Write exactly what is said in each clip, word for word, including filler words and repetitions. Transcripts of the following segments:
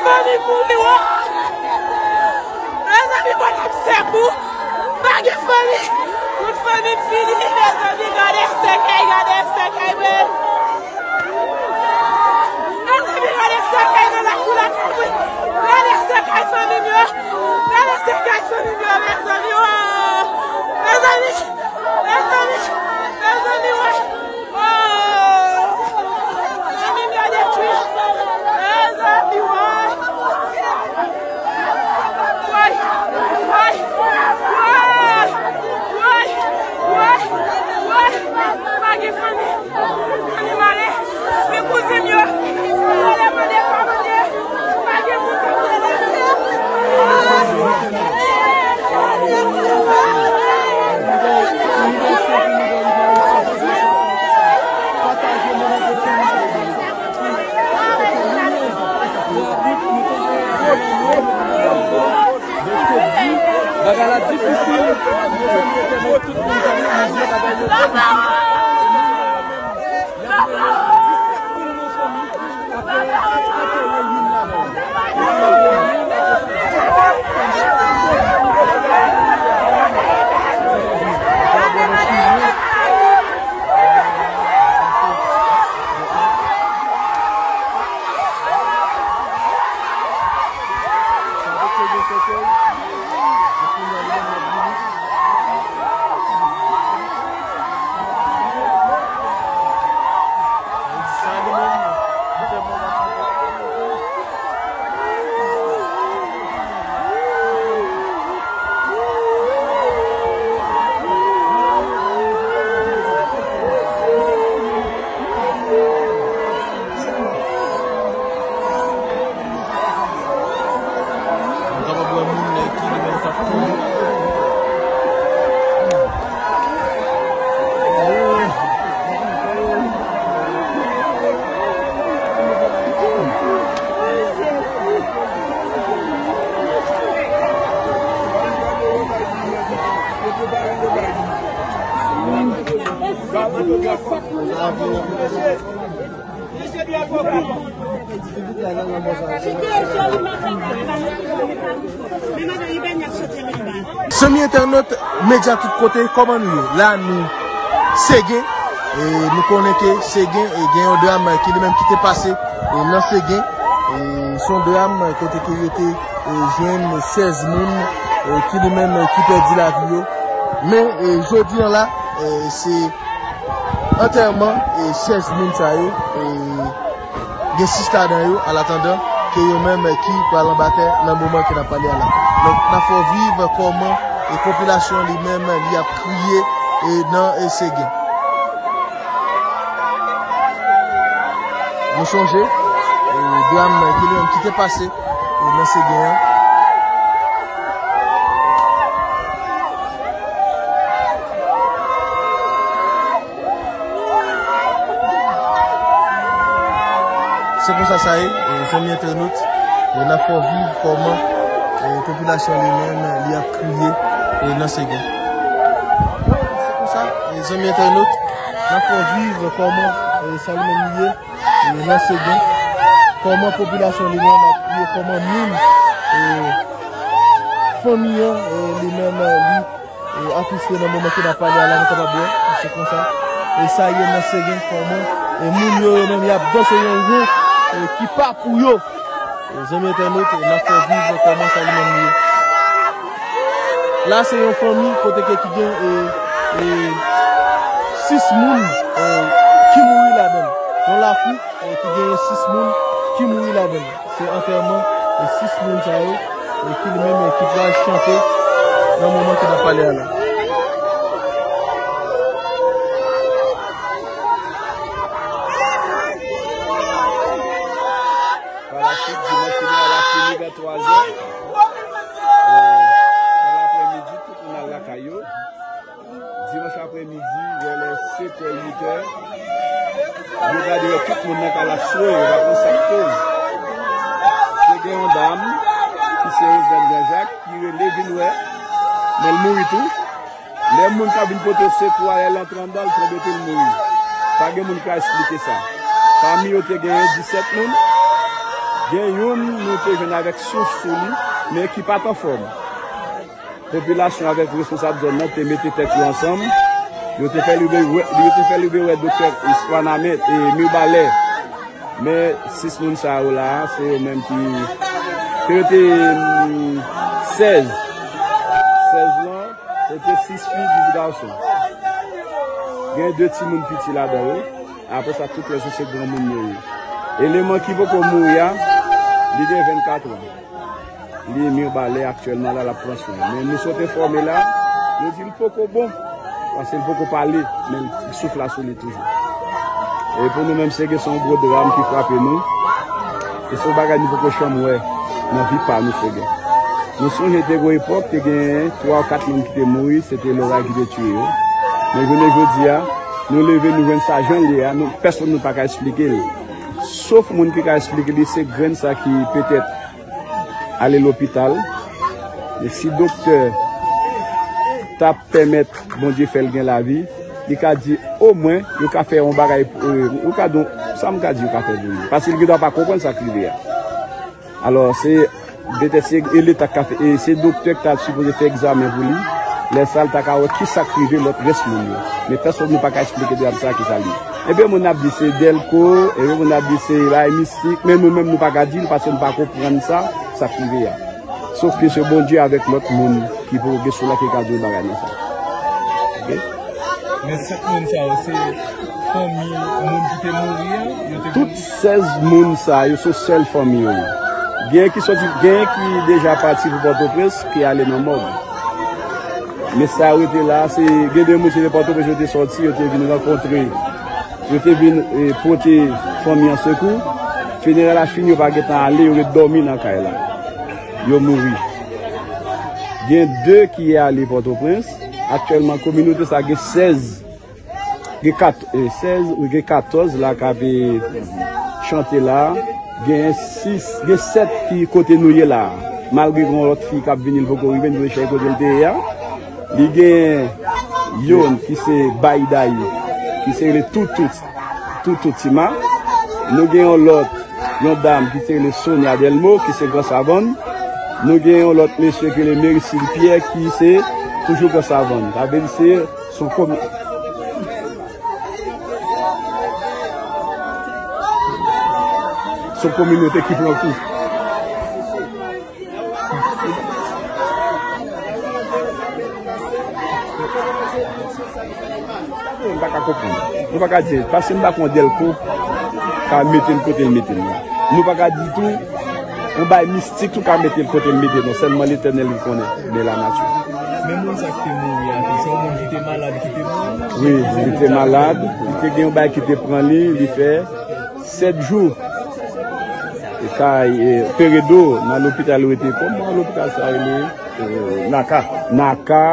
Fanmi mouri, wo! Mezanmi, mwen ap sèk ou. Pa gen fanmi. Tout fanmi fini, mezanmi, gade sèkèy, gade sèkèy, men. Mezanmi, gade sèkèy nan lakou lakay mwen. Gade sèkèy fanmi m yo. Gade sèkèy fanmi m yo, mezanmi, wo! Mezanmi, mezanmi, mezanmi, wo! Oh! Zanmi m yo detwi. Mezanmi, woy. Woy. Woy. Pa gen fanmi. Fanmi m ale. Men kouzen m yo. Mande, mande, pa mande. Pa gen moun k ap rele. Bagay la difisil. Nou kapab wè moun ki li menm k ap kouri. Zanmi entènot, medya tout kote, kòman nou ye? La nou Segen, e nou konnen ke Segen, e gen yon dram ki li menm ki te pase, e nan Segen, e se yon dram kote ke yo te, e jwenn sèz moun, e ki li menm, e ki pèdi lavi yo. Men, e jodi an la, e se antèman, e sèz moun sa yo, e gen sis ladan yo, alatandan ke yo menm ki pral anba tè nan moman ke n ap pale a la. Donk, n ap fè w viv kòman, e, popilasyon li menm, li ap kriye, e, nan, e, Segen. Nou sonje, e, dram ki li menm ki te pase, e, nan Segen an. Se konsa sa ye, e, zanmi entènot, e, n ap fè w viv kòman, e, popilasyon li menm, li ap kriye, e, nan Segen. Se konsa, e, zanmi entènot, n ap fè w viv kòman, e, sa li menm li ye, e, nan Segen, kòman popilasyon li menm ap kriye, kòman moun, e, fanmi an, e, li menm, e, li e, atoufe nan moman ke n ap pale a la, nou kapab wè, se konsa. E sa ye nan Segen, kòman, e, moun yo, yo menm, y ap danse yon won, e, ki pa pou yo. E, zanmi entènot, e, n ap fè w viv kòman sa li menm li ye. La, se yon fanmi kote ke ki gen, e, e, sis moun, e, ki mouri ladan l. Yon lakou, e, ki genyen sis moun ki mouri ladan l. Se antèman, e, sis moun sa yo, e, ki li menm, e, ki pral chante nan moman ke n ap pale a la. Palasit, dimanch, fini a la fini vè twa zè. E, nan laprèmidi, tout moun al lakay yo. Dimanch aprèmidi, vè lè sèt è, uit è, yo gade wè tout moun nan ka l ap swe, yo pa konn sa k koz. Te gen yon dam ki se Roselèn Janjak ki rele vin wè, men l mouri tou. Lè moun k ap vin pote sekou a, lè l antre anndan, l tonbe tou, l mouri. Pa gen moun ki ka esplike sa. Pami yo te genyen disèt moun. Gen youn nou te jwenn avèk souf sou li, men ki pa t anfòm. Popilasyon avèk responsab zòn nan te mete tèt yo ansanm. Yo te fè leve, yo te fè leve wè doktè Esplanade e Mibalè. Men sis moun sa yo la, se yo menm ki, ke yo te, mm, sèz. Sèz lan, se te sis fi, dis gason. Gen de timoun piti ladan yo. Apre sa, tout lèzòt se granmoun yo ye. Eleman ki poko mouri a, li gen vennkat an. Li Mibalè aktyèlman la, l ap pran swen. Men nou sot enfòme la, yo di l poko bon, paske l poko pale, men souf la sou li toujou. E pou nou menm, se gen se yon gwo dram ki frape nou. E se yon bagay nou poko janm wè nan vi pa nou, se gen. Nou sonje te gen yon epòk, te gen twa ou kat moun ki te mouri, se te loray ki te tiye yo. Men jounen jodi a, nou leve, nou jwenn sa jan l ye a, nou, pèsonn nou pa ka esplike l. Sof moun ki ka esplike li, se grenn sa ki petèt ale lopital. Men si doktè t ap pèmèt Bondye fè l gen lavi, li ka di omwen yo ka fè yon bagay, e, yo ka di, sa m ka di yo ka fè pou li. Paske li gendwa pa konprann sa k rive a. Alò, se, petèt se, e Leta k ka fè, e se doktè k ta sipoze fè egzamen pou li. Lè sa, l ta ka wè ki sa k rive lòt rès moun yo. Men pèsonn nou pa ka esplike dram sa ki sa l ye. Ebyen, moun ap di se dèlko, ebyen, moun ap di se lay mistik, men nou menm nou pa ka di l paske nou pa konprann sa, sa k rive a. Sof ke se Bondye avèk lòt moun ki poko gen sou la ki ka di yon bagay nan sa. Oke? Men sèt moun sa yo, se fanmi moun ki te mouri a? Yo te... Tout sèz moun sa yo, se sèl fanmi yo ye. Gen ki soti, gen ki deja pati pou Pòtoprens, ki ale nan mòg. Men sa yo rete la, se, gen de moun se de Pòtoprens yo te soti, yo te vin rankontre, yo te vin, e, pote fanmi an sekou. Fineray la fini, yo pa gentan ale, yo ret dòmi nan kay la. Yo mouri. Gen de ki ale Pòtoprens. Aktyèlman, kominote sa gen sèz, gen kat, e, sèz, gen katòz la k ap, e, chante la. Gen sis, gen sèt ki kote nou ye la. Malgre gen yon lòt fi k ap vini, l poko rive, nou dwe chèche kote l te ye a. Li gen youn ki se Bayday, ki se rele Toutout, Toutout Tima. Nou gen yon lòt, yon dam ki se rele Sonia Delmo, ki se Gran Savann. Nou gen yon lòt mesye ki rele Merisil Pyè, ki se toujou Gran Savann. Sa vle di se, se yon komi-, se yon kominote ki pran kou. M pa ka konprann. Nou pa ka di, paske m pa konn dèlko ka mete l kote l mete l la. Nou pa ka di tou, yon bay mistik tou ka mete l kote l mete l, non, sèlman Letènèl ki konnen, men lanati. Men moun sa ki te mouri a, se yon moun ki te malad, ki te mouri? Wi, li te malad, li te gen yon bay ki te pran li, li fè sèt jou. E kay, e, Peredo, nan lopital yo rete, kòman lopital sa rele? E, Naka. Naka,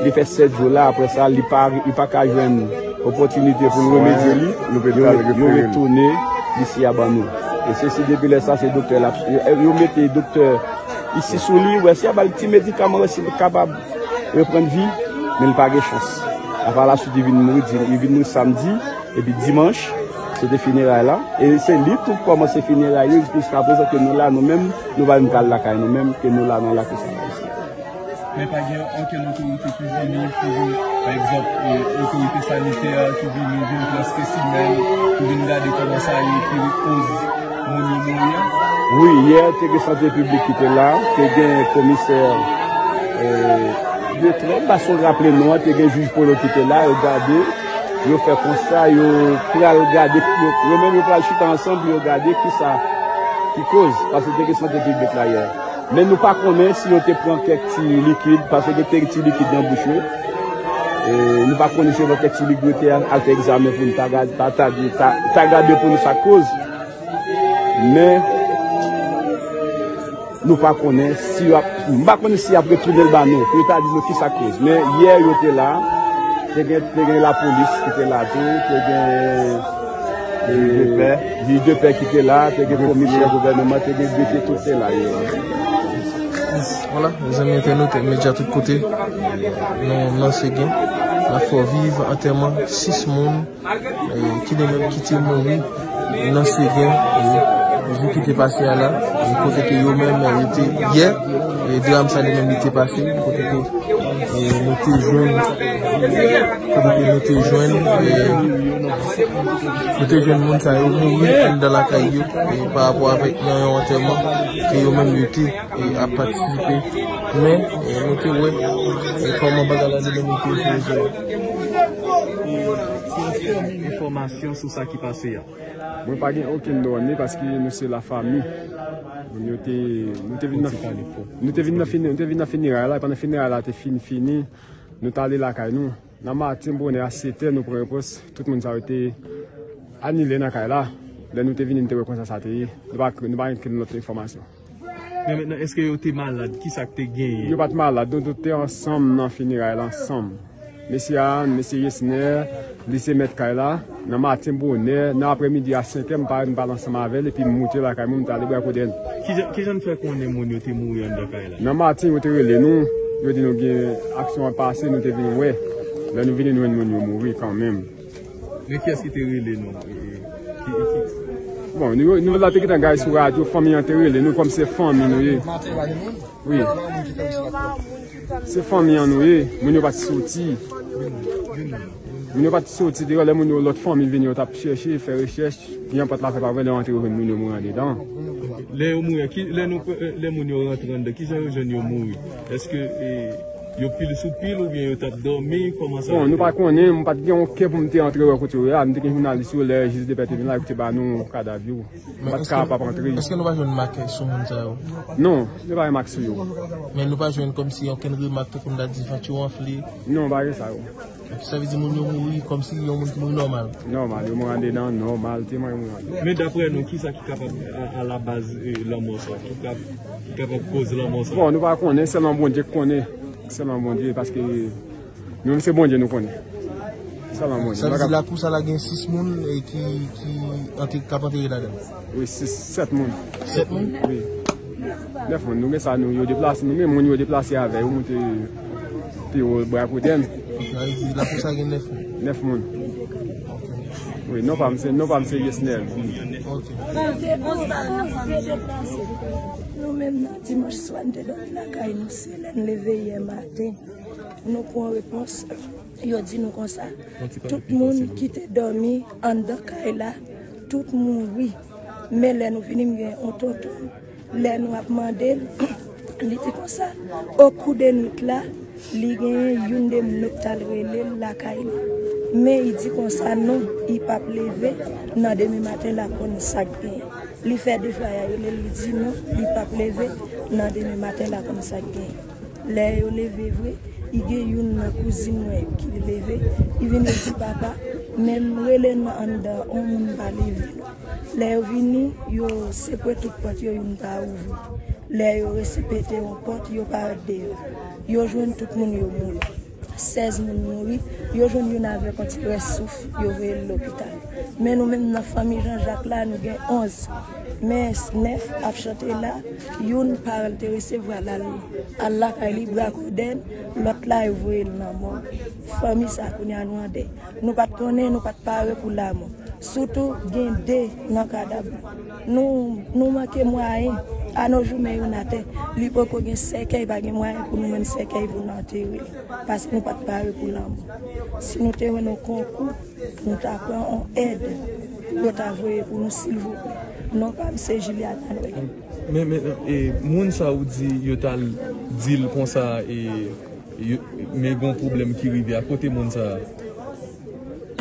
li fè sèt jou la, apre sa, li pa, li pa ka jwenn opòtinite pou l remedye li. Yo, yo retounen isi a ban nou. E se si depi lè sa, se doktè la, yo, yo mete doktè isi sou li, wè si y a ba l ti medikaman, wè si l kapab reprann vi, men l pa gen chans. Apa la swit, li vin mouri, li vin mouri samdi. Epi dimanch, se te fineray la. E se li tou k kòmanse fineray yo, jiskaprezan ke nou la, nou menm, nou pa menm pral lakay nou menm, ke nou la nan lakou sa la isi. Men pa gen okenn otorite ki vini pou, pa egzanp, e, otorite sanitè ki vini, vin pran espesimèn, pou vin gade kòman sa ye, ki koz moun yo mouri a? Wi, yè, te gen sante piblik ki te la, te gen komisè, e, de trè, m pa sonje raple non an, te gen jij Polo ki te la, yo gade, yo fè konsa, yo pral gade, yo, yo menm yo pral chita ansanm pou yo gade kisa ki koz, paske te gen sante piblik la yè. Men nou pa konnen si yo te pran kèk ti likid, paske gen kèk ti likid nan bouch yo. E, nou pa konnen si yo pran kèk ti likid, yo te al, al fè egzamen pou nou ta gad-, ta, ta, ta, ta gade pou nou sa koz. Men, nou pa konnen si y ap, m pa konnen si y ap retounen l ba nou, pou yo ta di nou kisa koz. Men yè yo te la, te gen, te gen lapolis ki te la tou, te gen, e, jij de pè ki te la, te gen komisè gouvènman, te gen grefye, tout te la yè. Vwala, mezanmi entènot, medya tout kote, nou nan Segen, n ap fè w viv antèman sis moun, e, ki de menm ki te mouri nan Segen, e, Jou ki te pase a la, e kote ke yo menm, yo te yè, e dram sa li menm li te pase, kote ke, e nou te jwenn, kote ke nou te jwenn, e nou te jwenn moun sa yo mouri anndan lakay yo, e pa rapò avèk nan yon antèman ke yo menm yo te, e ap patisipe. Men, e nou te wè, e kòman bagay la li menm li te jwe. Enfòmasyon sou sa ki pase a. Mwen pa gen okenn done paske nou se lafanmi. Moun yo te, nou te vin nan, nou te vin nan fini, nou te vin nan fineray la, pandan fineray la te fin fini, nou t ale lakay nou. Nan maten bonè a sèt è, nou pran repons, tout moun sa yo te anile nan kay la. Lè nou te vini, nou te wè konsa sa te ye. Nou pa, nou pa gen okenn lòt enfòmasyon. Men mentnan, èske yo te malad? Kisa k te genyen? Yo pa t malad, nou tout te ansanm nan fineray la, ansanm. Mesye a, mesye Yesner, li se mèt kay la. Nan maten bonè, nan aprèmidi a senk è, m parèt, m pale ansanm avè l, epi m moute lakay mwen, m t ale Brakoden. Kijan, kijan n fè konnen moun yo te mouri anndan kay la? Nan maten, yo te rele nou, yo di nou gen aksyon an pase, nou te vin wè. Lè nou vini, nou jwenn moun yo mouri kanmenm. Men kiyès ki te rele nou? E, e, ki, ki... Bon, nou, nou la te gentan gaye sou radyo, fanmi an te rele nou, kòm se fanmi nou ye. Wi. Se fanmi an nou ye, moun yo pa t soti. Moun yo pa t soti deyò, lè moun yo lòt fanmi vini, yo t ap chèche, fè rechèch, gen yon pòt la fè pa ouvè, lè yo antre, yo jwenn moun yo mouri andedan. Lè yo mouri, ki, lè nou, lè moun yo rantre anndan, kijan yo jwenn yo mouri? Èske, e, yo pile sou pile oubyen yo t ap dòmi? Kòman sa? Bon, nou pa konnen, m pa t gen yon kè pou m te antre wè kote yo ye a, m te gen jounalis yo, lè jij de pè te vin la, yo te ba nou kadav yo. M pa t ka ap antre. Èske nou pa jwenn mak sou moun sa yo? Non, nou pa gen mak sou yo. Men nou pa jwenn kòmsi okenn remak tankou m ta di vant yo anfle? Non, pa gen sa yo. Sa vle di moun yo mouri kòmsi yon moun ki mouri nòmal? Nòmal, yo mouri andedan, nòmal, tèlman yo mouri andedan. Men daprè nou, kisa ki kapab a, a la baz, e, lanmò sa? Ki kap-, ki kapab koz lanmò sa? Bon, nou pa konnen, sèlman Bondye k konnen. Sèlman Bondye, paske nou menm se Bondye nou konnen. Sèlman Bondye. Sa vle di lakou sa la gen sis moun, e, ki, ki antre, k ap antere ladan l? Wi, sis, sèt moun. Sèt moun? Wi. Nèf moun. Nou gen sa, nou, yo deplase, nou gen moun yo deplase avè yo, moute pi wo Brakoden. Sa vle di lakou sa gen nèf moun? Nèf moun. Wi, non pa m se, non pa m se Yesnel. Ok. Nou menm nan dimanch swa, n te dòmi lakay nou, se lè n leve yè maten. Nou pran repons, yo di nou konsa, tout moun ki te dòmi anndan kay la, tout mouri. Men lè nou vini, m gen yon tonton, lè nou ap mande l, li di konsa, okou de nwit la, li genyen youn de moun yo k t al rele l lakay li. Men li di konsa, non, li p ap leve, nan demen maten l ap konn sa k genyen. Li fè de fwa y a rele l, li di non, li p ap leve, nan demen maten l ap konn sa k genyen. Lè yo leve vre, li gen youn nan kouzin mwen ki leve, li vini, li di, papa, men m rele nan anndan, yon moun pa leve non. Lè yo vini, yo sekwe tout pòt yo, youn pa ouvri. Lè yo resepete yon pòt, yo parèt deyò. Yo jwenn tout moun yo mouri. Sèz moun mouri, yo jwenn youn avèk yon ti rès souf, yo voye l lopital. Men nou menm nan fanmi Jan Jak la, nou gen onz. Men nèf ap chante la, youn paran l te resevwa l al, al lakay li, Brakoden, lòt la yo voye l nan mòg. Fanmi sa kounye a nou an dèy. Nou pa t konnen, nou pa t pare pou lanmò. Sitou gen de nan kadav la. Nou, nou manke mwayen. Anojou men youn atè. Li poko gen sèkèy, pa gen mwayen pou nou jwenn sèkèy pou nou antere l. Paske nou pa t pare pou lanmò. Si nou te jwenn yon konkou, nou ta pran yon èd, yo ta voye pou nou, silvouplè. Non pa m se Juliana Noël. Men, men, e, moun sa ou di, yo t al di l konsa, e, yo, men gon pwoblèm ki rive a, kote moun sa a?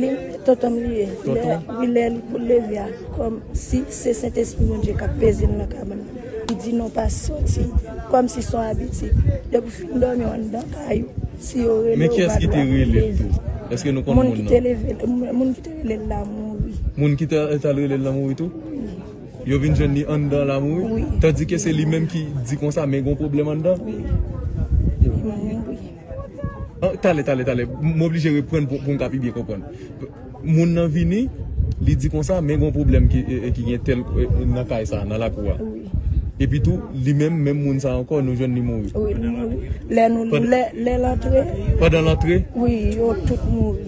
Li, tonton m li ye. Tonton? Lè, wi, lè li pou leve a, kòmsi se Sentespri Bondye k ap peze l nan kabann nan. Li di non pa soti, kòmsi se yon abitid. Depi w fin dòmi w anndan kay ou, si yo rele w, ou pa dwe leve. Men kiyès ki te rele l tou? Èske nou konn moun nan? Moun ki te leve, moun ki te rele l la mouri. Moun ki te, t al rele l la mouri tou? Wi. Yo vin jwenn li anndan la mouri? Wi. Tandike se li menm ki di konsa, men gon pwoblèm anndan? Wi. Wi. Ah, talè, talè, talè. M oblije reprann pou, pou m ka pi byen konprann. Moun nan vini, li di konsa, men gon pwoblèm ki, e, e, ki gen tèl, e, e, nan kay sa, nan lakou a. Wi. Epi tou, li menm, menm moun sa ankò, nou jwenn li mouri. Wi, li mouri. Lè nou, lè, lè l antre. Pandan l antre? Wi, yo tout mouri.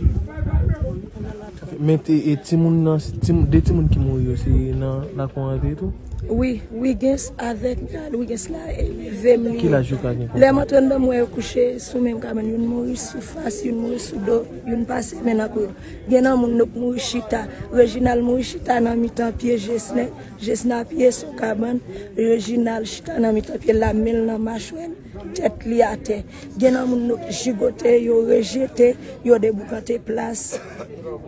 Men te, e timoun nan, tim-, de timoun ki mouri yo, se nan lakou an te tou? Wi, Wigens avèk Michael Wigens la, e leve m. Ki laj yo ka gen konsa? Lè m antre anndan, m wè yo kouche sou menm kabann. Youn mouri sou fas, youn mouri sou do, youn pase men nan kou yo. Gen nan moun nou k mouri chita. Reginald mouri chita nan mitan pye Jesnè. Jesnè apiye sou kabann. Reginald chita nan mitan pye l la, men l nan machwè l. Tèt li atè. Gen nan moun nou jigote, yo rejete, yo deboukante plas,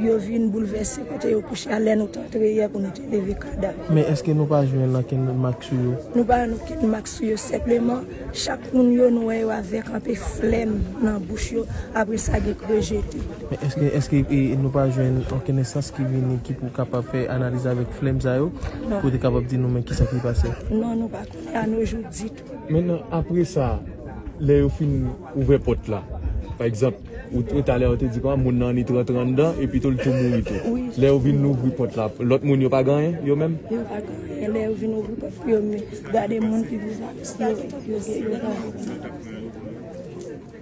yo vin boulvèse kote yo kouche a lè nou t antre yè pou nou te leve kadav. Men èske nou pa jwenn ankenn mak sou yo? Nou pa jwenn okenn mak sou yo, senpleman, chak moun yo nou wè yo avèk anpe flèm nan bouch yo, apre sa gen k rejete. Men èske, èske, e, nou pa jwenn okenn enstans ki vini ki pou kapab fè analiz avèk flèm sa yo, non, pou te kapab di nou men kisa ki pase? Non, nou pa konnen anojou ditou. Mentnan, apre sa, lè yo fin ouvè pòt la, pa egzanp, ou, ou talè ou te di kòman moun nan annik rantre anndan, epi tou l tou mouri tou. Wi. Lè yo vin louvri pòt la, lòt moun yo pa gen anyen, yo menm? Yo pa gen anyen. Lè yo vin ouvri pòt pou yo, men gade moun ki vivan, yo, yo, yo pa.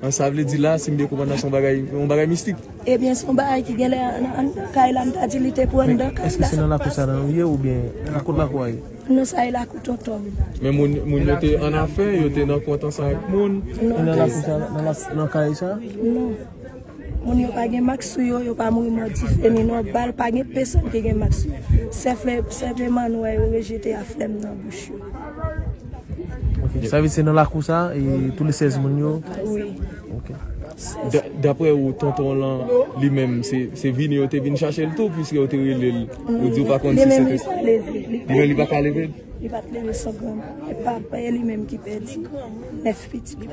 An, sa vle di la, si m byen konprann nan, se yon bagay, yon bagay mistik. Ebyen, se yon bagay ki genlè an, an, anndan kay la, m ta di li te pou anndan kay la. Èske se nan lakou sa la nou ye oubyen kot lakou a ye? Non, sa e lakou tonton m. Men moun, moun yo te an afè, yo te nan kont ansanm ak moun. Non, nan lakou sa, nan la, nan kay sa? Non. Moun yo pa gen mak sou yo, yo pa mouri mò dife ni non bal, pa gen pèsonn ki gen mak sou yo. Senple-, senpleman nou wè yo rejete a flèm nan bouch yo. Ok. Sa vle di se nan lakou sa, e tou le sèz moun yo? Wi. Ok. Da-, daprè ou, tonton lan, li menm, se, se vini yo te vin chache l tou, piske yo te rele l. Ou di ou pa konn si se te. Li menm li pa leve. Li menm li pa ka leve? Li pa t leve sou granm. E papa, e li menm ki pèdi nèf pitit.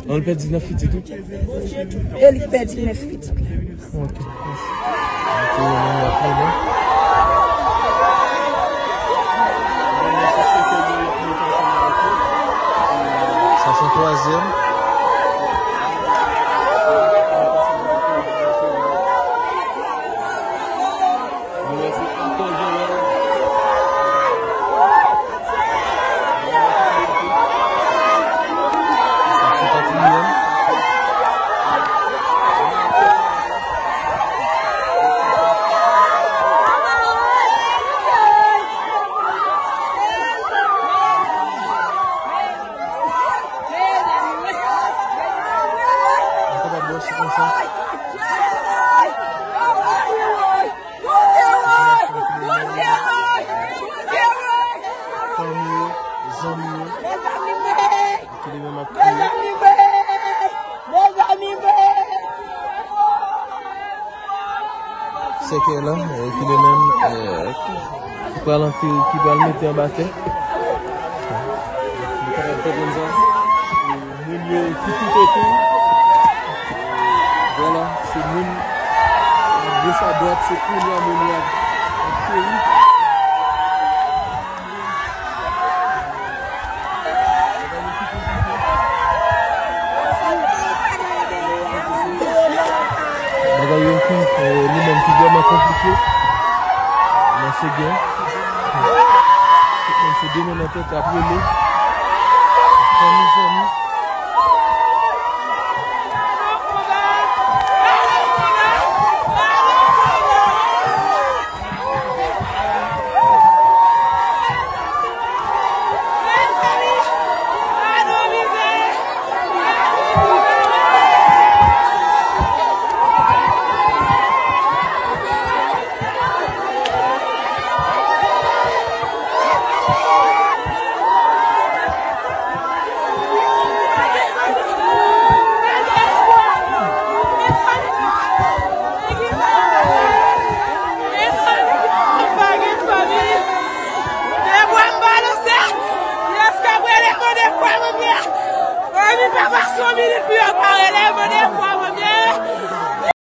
An, l pèdi nèf pitit tou? E li k pèdi nèf pitit. Ok. Sa se twazyèm. Fanmi yo, zanmi yo. Ki li menm ap kriye. Sèkèy la, e, ki li menm, e, ki pral antere, ki pral mete anba tè. Moun yo ki tout otou. Vwala, se moun a goch a dwat, se kounye a moun yo ap, ap peri. Bagay yo ki, eh, li menm ki vrèman konplike nan Segè. Tout moun se de men nan tèt, ap rele. Fanmi, zanmi.